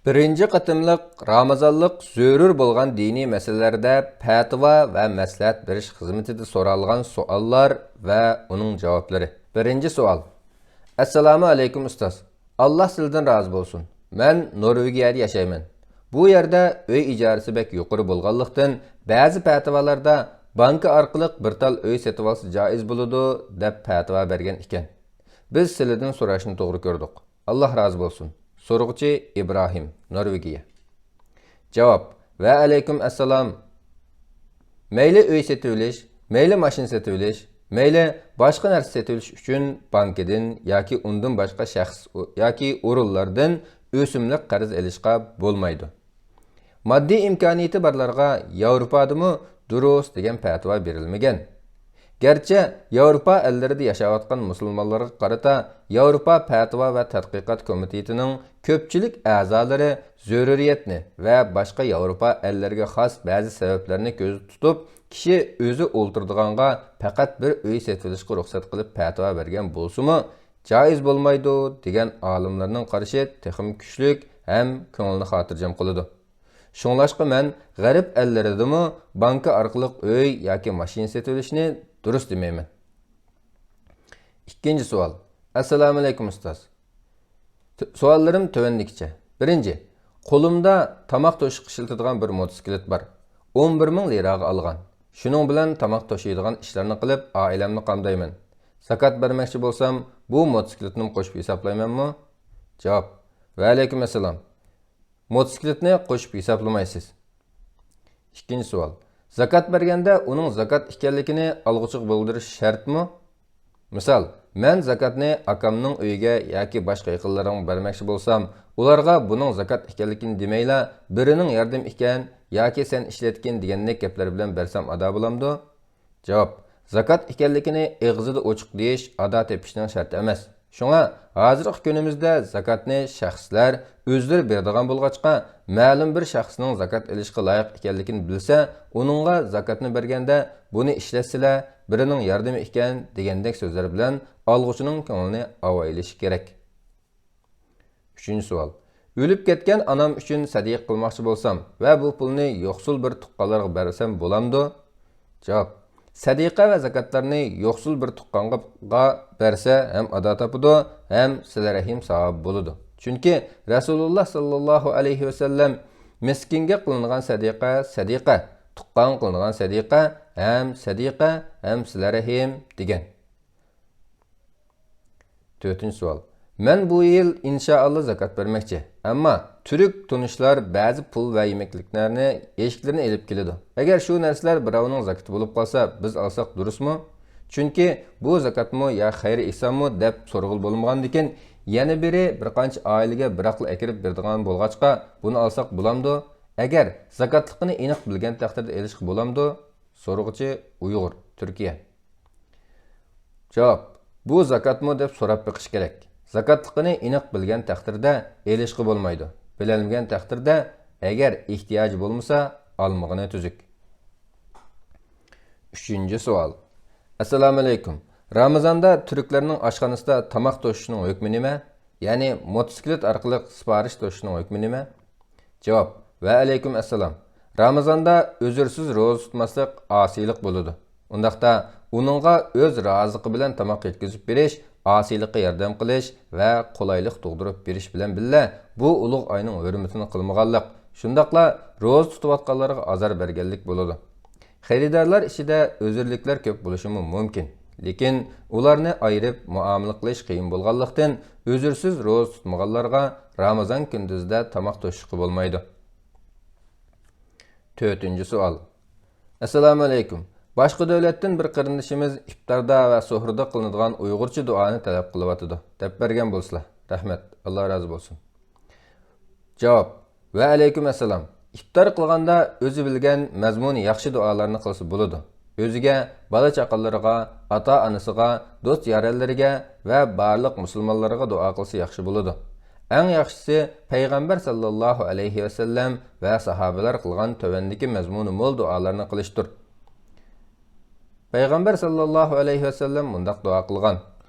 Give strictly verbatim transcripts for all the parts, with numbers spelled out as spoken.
بىرىنچى قېتىملىق رامىزانلىق زۆرۈر بولغان دىنىي مەسىلىلەردە پەتىۋا ۋە مەسلىھەت بېرىش خىزمىتىدە سورالغان سوئاللار ۋە ئۇنىڭ جاۋابلىرى. بىرىنچى سوئال. ئەسسالامۇ ئەلەيكۇم ئۇستاز. ئاللا سىلىدىن رازى بولسۇن. مەن نورۋېگىيەدە ياشايمەن. بۇ يەردە ئۆي ئىجارىسى بەك يۇقىرى بولغانلىقتىن، بەزى پەتىۋالاردا بانكا ئارقىلىق بىر تال ئۆي سېتىۋالسا جائىز بولىدۇ، دەپ پەتىۋا بەرگەن ئىكەن. بىز سىلىدىن سوراشنى توغرا كۆردۇق. ئاللا رازى بولسۇن. سورىغۇچى ئىبراھىم، نورۋېگىيە. جاۋاب. ۋە ئەلەيكۇم ئەسسالام. مەيلى ئۆي سېتىۋېلىش، مەيلى ماشىنا سېتىۋېلىش، مەيلى باشقا نەرسە سېتىۋېلىش ئۈچۈن بانكىدىن ياكى ئۇندىن باشقا شەخس ياكى ئورۇنلاردىن ئۆسۈملۈك قەرز ئېلىشقا بولمايدۇ. ماددىي ئىمكانىيىتى بارلارغا ياۋروپادىمۇ دۇرۇس دېگەن پەتىۋا بېرىلمىگەن. گەرچە ياۋروپا ئەللىرىدە ياشاۋاتقان مۇسۇلمانلارغا قارىتا ياۋروپا پەتىۋا ۋە تەتقىقات كومىتېتىنىڭ كۆپچىلىك ئەزالىرى زۆرۈرىيەتنى ۋە باشقا ياۋروپا ئەللىرىگە خاس بەزى سەۋەبلەرنى كۆزدە تۇتۇپ، كىشى ئۆزى ئولتۇرىدىغانغا پەقەت بىر ئۆي سېتىۋېلىشقا رۇخسەت قىلىپ پەتىۋا بەرگەن بولسىمۇ، جائىز بولمايدۇ دېگەن ئالىملارنىڭ قارىشى تېخىمۇ كۈچلۈك ھەم كۆڭۈلنى خاتىرجەم قىلىدۇ. شۇڭلاشقا مەن غەرب ئەللىرىدىمۇ بانكا ئارقىلىق ئۆي ياكى ماشىنا سېتىۋېلىشنى دۇرۇس دېمەيمەن. ئىككىنچى سوئال. ئەسسالامۇئەلەيكۇم ئۇستاز. ت-، سوئاللىرىم تۆۋەندىكىچە. بىرىنچى، قولۇمدا تاماق توشۇشقا ئىشلىتىدىغان بىر موتوسىكلىت بار. ئون بىر مىڭ لىراغا ئالغان. شۇنىڭ بىلەن تاماق توشۇيدىغان ئىشلارنى قىلىپ، ئائىلەمنى قامدايمەن. زاكات بەرمەكچى بولسام، بۇ موتوسىكلىتنىمۇ قوشۇپ ھېسابلايمەنمۇ؟ جاۋاب. ۋەئەلەيكۇم ئەسسالام. موتوسىكلىتنى قوشۇپ ھېسابلىمايسىز. ئىككىنچى سوئال. زاكات بەرگەندە ئۇنىڭ زاكات ئىكەنلىكىنى ئالغۇچىغا بىلدۈرۈش شەرتمۇ؟ مىسال، مەن زاكاتنى ئاكامنىڭ ئۆيىگە ياكى باشقا يېقىنلىرىمغا بەرمەكچى بولسام، ئۇلارغا بۇنىڭ زاكات ئىكەنلىكىنى دېمەيلا، بىرىنىڭ ياردىمى ئىكەن ياكى سەن ئىشلەتكىن دېگەندەك گەپلەر بىلەن بەرسەم ئادا بولامدۇ؟ جاۋاب. زاكات ئىكەنلىكىنى ئېغىزىدا ئوچۇق دېيىش ئادا تېپىشنىڭ شەرتى ئەمەس. شۇڭا ھازىرقى كۈنىمىزدە زاكاتنى شەخسلەر ئۆزلىرى بېرىدىغان بولغاچقا، مەلۇم بىر شەخسنىڭ زاكات ئېلىشقا لايىق ئىكەنلىكىنى بىلسە، ئۇنىڭغا زاكاتنى بەرگەندە، بۇنى ئىشلەتسىلە، بىرىنىڭ ياردىمى ئىكەن دېگەندەك سۆزلەر بىلەن ئالغۇچىنىڭ كۆڭلىنى ئاۋايلىشى كېرەك. ئۈچىنچى سوئال. ئۆلۈپ كەتكەن ئانام ئۈچۈن سەدىقە قىلماقچى بولسام ۋە بۇ پۇلنى يوقسۇل بىر تۇغقانلارغا بەرسەم بولامدۇ؟ جاۋاب. سەدىقە ۋە زاكاتلارنى يوقسۇل بىر تۇغقانغا بەرسە ھەم ئادا تاپىدۇ، ھەم سىلە رەھىم ساۋابى بولىدۇ. چۈنكى رەسۇلۇللا ساللاللاھۇ ئەلەيھى ۋەسەللەم، مىسكىنگە قىلىنغان سەدىقە سەدىقە، تۇغقانغا قىلىنغان سەدىقە ھەم سەدىقە ھەم سىلە رەھىم دېگەن. تۆتىنچى سوئال. مەن بۇ يىل ئىنشائاللا زاكات بەرمەكچى. ئەمما تۈرك تونۇشلار بەزى پۇل ۋە يېمەكلىكلەرنى، يەشىكلىرىنى ئېلىپ كېلىدۇ. ئەگەر شۇ نەرسىلەر بىراۋنىڭ زاكىتى بولۇپ قالسا، بىز ئالساق دۇرۇسمۇ؟ چۈنكى بۇ زاكاتمۇ يا خەير ئېھسانمۇ دەپ سورىغىلى بولمىغاندىكىن، يەنە بىرى بىر قانچە ئائىلىگە بىراقلا ئەكىرىپ بېرىدىغان بولغاچقا، بۇنى ئالساق بولامدۇ؟ ئەگەر زاكاتلىقىنى ئېنىق بىلگەن تەقدىردە ئېلىشقا بولامدۇ؟ سورىغۇچى ئۇيغۇر، تۈركىيە. جاۋاب. بۇ زاكاتمۇ دەپ سوراپ بېقىش كېرەك. زاكاتلىقىنى ئېنىق بىلگەن تەقدىردە ئېلىشقا بولمايدۇ. بىلەلمىگەن تەقدىردە، ئەگەر ئېھتىياجى بولمىسا، ئالمىغىنى تۈزۈك. ئۈچىنچى سوئال. ئەسسالامۇئەلەيكۇم. رامىزاندا تۈركلەرنىڭ ئاشخانىسىدا تاماق توشۇشنىڭ ھۆكمى نېمە؟ يەنى موتوسىكلىت ئارقىلىق سىپارىش توشۇشنىڭ ھۆكمى نېمە؟ جاۋاب. ۋەئەلەيكۇم ئەسسالام. رامىزاندا ئۆزرىسىز روزا تۇتماسلىق ئاسىيلىق بولىدۇ. ئۇنداقتا ئۇنىڭغا ئۆز رازىلىقى بىلەن تاماق يەتكۈزۈپ بېرىش ئاسىيلىققا ياردەم قىلىش ۋە قولايلىق تۇغدۇرۇپ بېرىش بىلەن بىللە، بۇ ئۇلۇغ ئاينىڭ ھۆرمىتىنى قىلمىغانلىق، شۇنداقلا روزا تۇتۇۋاتقانلارغا ئازار بەرگەنلىك بولىدۇ. خېرىدارلار ئىچىدە ئۆزرىلىكلەر كۆپ بولۇشىمۇ مۇمكىن، لېكىن ئۇلارنى ئايرىپ مۇئامىلە قىلىش قىيىن بولغانلىقتىن، ئۆزرىسىز روزا تۇتمىغانلارغا رامىزان كۈندۈزىدە تاماق توشۇشقا بولمايدۇ. تۆتىنچى سوئال. ئەسسالامۇئەلەيكۇم. باشقا دۆلەتتىن بىر قېرىندىشىمىز ئىپتاردا ۋە سوھرىدا قىلىنىدىغان ئۇيغۇرچە دۇئانى تەلەپ قىلىۋاتىدۇ، دەپ بەرگەن بولسىلا. رەھمەت، ئاللا رازى بولسۇن. جاۋاب. ۋەئەلەيكۇم ئەسسالام. ئىپتار قىلغاندا ئۆزى بىلگەن مەزمۇنى ياخشى دۇئالارنى قىلسا بولىدۇ. ئۆزىگە، بالا-چاقىلىرىغا، ئاتا-ئانىسىغا، دوست-يارەنلىرىگە ۋە بارلىق مۇسۇلمانلارغا دۇئا قىلسا ياخشى بولىدۇ. ئەڭ ياخشىسى پەيغەمبەر ساللاللاھۇ ئەلەيھى ۋەسەللەم ۋە ساھابىلەر قىلغان تۆۋەندىكى مەزمۇنى مول دۇئالارنى قىلىشتۇر. پەيغەمبەر ساللاللاھۇ ئەلەيھى ۋەسەللەم مۇنداق دۇئا قىلغان: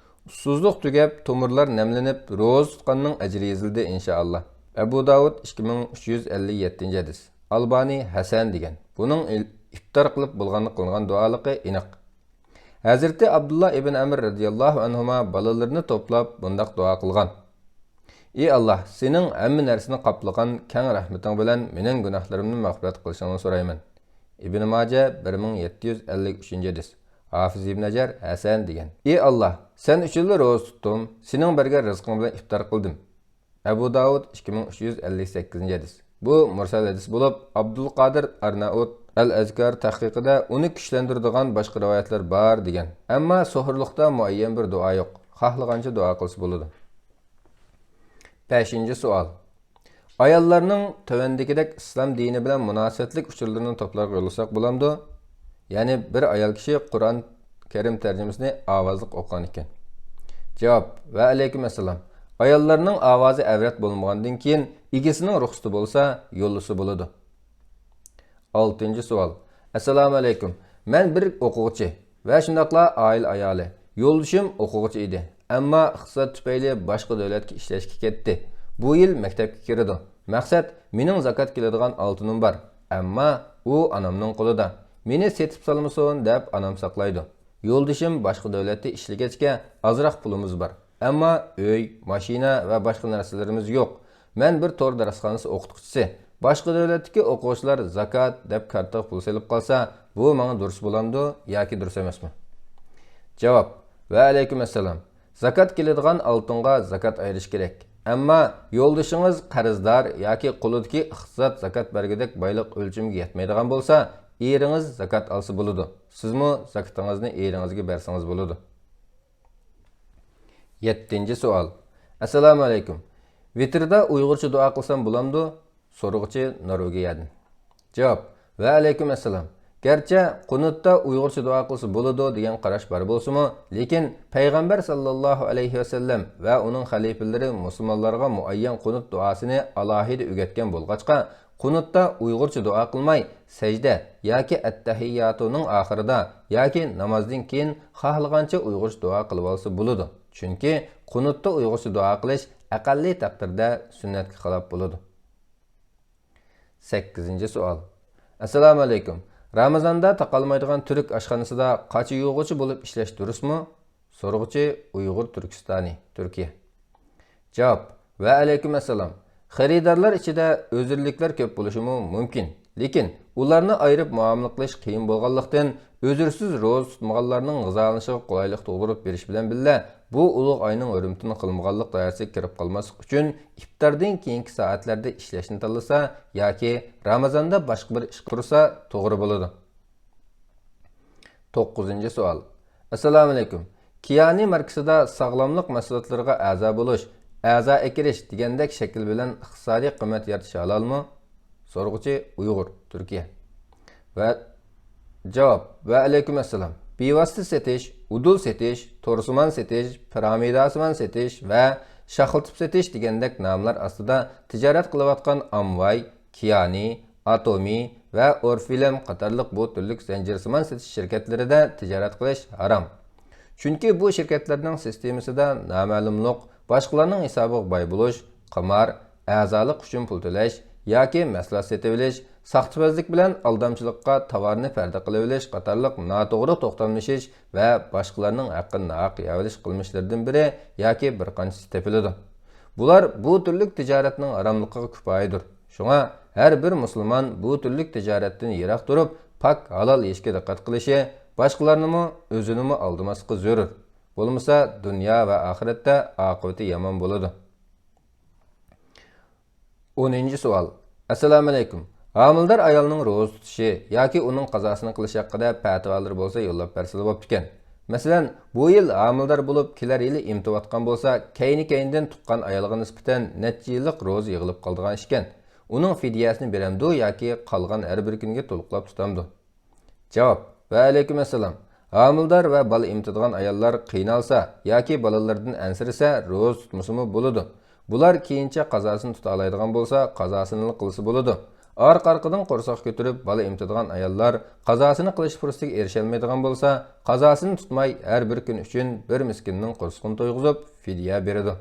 ئۇسسۇزلۇق تۈگەپ، تومۇرلار نەملىنىپ، روزا تۇتقاننىڭ ئەجرى يېزىلدى، ئىنشائاللا. ئەبۇ داۋۇد، ئىككى مىڭ ئۈچ يۈز ئەللىك يەتتىنچى ھەدىس. ئالبانى ھەسەن دېگەن. بۇنىڭ ئىل-، ئىپتار قىلىپ بولغاندا قىلىنغان دۇئالىقى ئېنىق. ھەزرىتى ئابدۇللا ئىبن ئەمر رەزىياللاھۇ ئەنھۇما بالىلىرىنى توپلاپ مۇنداق دۇئا قىلغان: «ئى ئاللاھ، سېنىڭ ھەممە نەرسىنى قاپلىغان كەڭ رەھمىتىڭ بىلەن مېنىڭ گۇناھلىرىمنى مەغپىرەت قىلىشىڭنى سورايمەن.» ئىبن ماجە، بىر مىڭ يەتتە يۈز ئەللىك ئۈچىنچى ھەدىس. ھافىز ئىبن ھەجەر ھەسەن دېگەن. ئى ئاللاھ، سەن ئۈچۈنلا روزا تۇتتۇم، سېنىڭ بەرگەن رىزقىڭ بىلەن ئىپتار قىلدىم. ئەبۇ داۋۇد، ئىككى مىڭ ئۈچ يۈز ئەللىك سەككىزىنچى ھەدىس. بۇ مۇرسەل ھەدىس بولۇپ، ئابدۇلقادىر ئارنائۇت ئەل ئەزكار تەھقىقىدە ئۇنى كۈچلەندۈرىدىغان باشقا رىۋايەتلەر بار دېگەن. ئەمما سوھۇرلۇقتا مۇئەييەن بىر دۇئا يوق. خاھلىغانچە دۇئا قىلسا بولىدۇ. بەشىنچى سوئال. ئاياللارنىڭ تۆۋەندىكىدەك ئىسلام دىنى بىلەن مۇناسىۋەتلىك ئۇچۇرلىرىنى توپلارغا يوللىساق بولامدۇ؟ يەنى بىر ئايال كىشى قۇرئان كەرىم تەرجىمىسىنى ئاۋازلىق ئوقۇغان ئىكەن. جاۋاب: ۋە ئەلەيكۇم ئەسسالام. ئاياللارنىڭ ئاۋازى ئەۋرەت بولمىغاندىن كېيىن ئىگىسىنىڭ رۇخسىتى بولسا يوللىسا بولىدۇ. ئالتىنچى سوئال. ئەسسالامۇ ئەلەيكۇم. مەن بىر ئوقۇغۇچى ۋە شۇنداقلا ئائىلە ئايالى. يولدىشىم ئوقۇغۇچى ئىدى، ئەمما ئىقتىساد تۈپەيلى باشقا دۆلەتكە ئىشلەشكە كەتتى. بۇ يىل مەكتەپكە كىرىدۇ. مەقسەت، مېنىڭ زاكات كېلىدىغان ئالتۇنۇم بار، ئەمما ئۇ ئانامنىڭ قولىدا. مېنى سېتىپ سالمىسۇن دەپ ئانام ساقلايدۇ. يولدىشىم باشقا دۆلەتتە ئىشلىگەچكە ئازراق پۇلىمىز بار. ئەمما ئۆي، ماشىنا ۋە باشقا نەرسىلىرىمىز يوق. مەن بىر تور دەرسخانىسى ئوقۇتقۇچىسى. باشقا دۆلەتتىكى ئوقۇغۇچىلار زاكات دەپ كارتىغا پۇل سېلىپ قالسا، بۇ ماڭا دۇرۇس بولامدۇ ياكى دۇرۇس ئەمەسمۇ؟ جاۋاب: ۋە ئەلەيكۇم ئەسسالام. زاكات كېلىدىغان ئالتۇنغا زاكات ئايرىش كېرەك. ئەمما يولدىشىڭىز قەرزدار ياكى قولىدىكى ئىقتىساد زاكات بەرگۈدەك بايلىق ئۆلچىمىگە يەتمەيدىغان بولسا، ئېرىڭىز زاكات ئالسا بولىدۇ. سىزمۇ زاكىتىڭىزنى ئېرىڭىزگە بەرسىڭىز بولىدۇ. يەتتىنچى سوئال. ئەسسالامۇ ئەلەيكۇم. ۋىتىردا ئۇيغۇرچە دۇئا قىلسام بولامدۇ؟ سورىغۇچى نورۋېگىيەدىن. جاۋاب: ۋە ئەلەيكۇم ئەسسالام. گەرچە قۇنۇتتا ئۇيغۇرچە دۇئا قىلسا بولىدۇ دېگەن قاراش بار بولسىمۇ، لېكىن پەيغەمبەر ساللاللاھۇ ئەلەيھى ۋەسەللەم ۋە ئۇنىڭ خەلىپىلىرى مۇسۇلمانلارغا مۇئەييەن قۇنۇت دۇئاسىنى ئالاھىدە ئۆگەتكەن بولغاچقا، قۇنۇتتا ئۇيغۇرچە دۇئا قىلماي، سەجدە ياكى ئەتتەھىياتۇنىڭ ئاخىرىدا ياكى نامازدىن كېيىن خاھلىغانچە ئۇيغۇرچە دۇئا قىلىۋالسا بولىدۇ. چۈنكى قۇنۇتتا ئۇيغۇرچە دۇئا قىلىش ئەقەللىي تەقدىردە سۈننەتكە خىلاپ بولىدۇ. سەككىزىنچى سوئال. ئەسسالامۇ ئەلەيكۇم. رامىزاندا تاقالمايدىغان تۈرك ئاشخانىسىدا قاچا يۇغۇچى بولۇپ ئىشلەش دۇرۇسمۇ؟ سورىغۇچى: ئۇيغۇر تۈركىستانى، تۈركىيە. جاۋاب: ۋە ئەلەيكۇم ئەسسالام. خېرىدارلار ئىچىدە ئۆزرىلىكلەر كۆپ بولۇشىمۇ مۇمكىن، لېكىن ئۇلارنى ئايرىپ مۇئامىلە قىلىش قىيىن بولغانلىقتىن، ئۆزرىسىز روزا تۇتمىغانلارنىڭ غىزالىنىشىغا قولايلىق تۇغدۇرۇپ بېرىش بىلەن بىللە، بۇ ئۇلۇغ ئاينىڭ ھۆرمىتىنى قىلمىغانلىق دائىرىسىگە كىرىپ قالماسلىق ئۈچۈن، ئىپتاردىن كېيىنكى سائەتلەردە ئىشلەشنى تاللىسا ياكى رامىزاندا باشقا بىر ئىش تۇرسا توغرا بولىدۇ. توققۇزىنچى سوئال. ئەسسالامۇئەلەيكۇم. كىيانى ماركىسىدا ساغلاملىق مەھسۇلاتلىرىغا ئەزا بولۇش، ئەزا ئەكىرىش دېگەندەك شەكىل بىلەن ئىقتىسادىي قىممەت يارىتىش ھالالمۇ؟ سورىغۇچى: ئۇيغۇر، تۈركىيە. ۋە جاۋاب: ۋە ئەلەيكۇم ئەسسالام. بىۋاسىتە سېتىش، ئۇدۇل سېتىش، تورسىمان سېتىش، پىرامىداسىمان سېتىش ۋە شاخلىتىپ سېتىش دېگەندەك ناملار ئاستىدا تىجارەت قىلىۋاتقان ئامۋاي، كىيانى، ئاتومى ۋە ئورفىلم قاتارلىق بۇ تۈرلۈك زەنجىرسىمان سېتىش شىركەتلىرىدە تىجارەت قىلىش ھارام. چۈنكى بۇ شىركەتلەرنىڭ سىستېمىسىدا نامەلۇملۇق، باشقىلارنىڭ ھېسابىغا باي بولۇش، قىمار، ئەزالىق ئۈچۈن پۇل تۆلەش ياكى مەھسۇلات سېتىۋېلىش، ساختىپەزلىك بىلەن ئالدامچىلىققا تاۋارنى پەردە قىلىۋېلىش قاتارلىق ناتوغرا توختاملىشىش ۋە باشقىلارنىڭ ھەققىنى ناھەق يەۋېلىش قىلمىشلىرىدىن بىرى ياكى بىر قانچىسى تېپىلىدۇ. بۇلار بۇ تۈرلۈك تىجارەتنىڭ ھاراملىقىغا كۇپايىدۇر. شۇڭا ھەر بىر مۇسۇلمان بۇ تۈرلۈك تىجارەتتىن يىراق تۇرۇپ، پاك، ھالال يېيىشكە دىققەت قىلىشى، باشقىلارنىمۇ، ئۆزىنىمۇ ئالدىماسلىقى زۆرۈر. بولمىسا، دۇنيا ۋە ئاخىرەتتە ئاقىۋىتى يامان بولىدۇ. ئونىنچى سوئال. ئەسسالامۇئەلەيكۇم. ھامىلىدار ئايالنىڭ روزا تۇتۇشى ياكى ئۇنىڭ قازاسىنى قىلىش ھەققىدە پەتىۋالىرى بولسا يوللاپ بەرسىلە بوپتىكەن. مەسىلەن، بۇ يىل ھامىلىدار بولۇپ، كېلەر يىلى ئېمىتىۋاتقان بولسا، كەينى-كەينىدىن تۇغقان ئايالغا نىسبەتەن نەچچە يىللىق روزا يىغىلىپ قالىدىغان ئىكەن. ئۇنىڭ فىدىيەسىنى بېرەمدۇ ياكى قالغان ھەر بىر كۈنگە تولۇقلاپ تۇتامدۇ؟ جاۋاب. ۋە ئەلەيكۇم ئەسسالام. ھامىلىدار ۋە بالا ئېمىتىدىغان ئاياللار قىينالسا ياكى بالىلىرىدىن ئەنسىرىسە، روزا تۇتمىسىمۇ بولىدۇ. بۇلار كېيىنچە قازاسىنى تۇتالايدىغان بولسا، قازاسىنىلا قىلسا بولىدۇ. ئارقا-ئارقىدىن قورساق كۆتۈرۈپ بالا ئېمىتىدىغان ئاياللار قازاسىنى قىلىش پۇرسىتىگە ئېرىشەلمەيدىغان بولسا، قازاسىنى تۇتماي، ھەر بىر كۈن ئۈچۈن بىر مىسكىننىڭ قورسىقىنى تويغۇزۇپ، فىدىيە بېرىدۇ.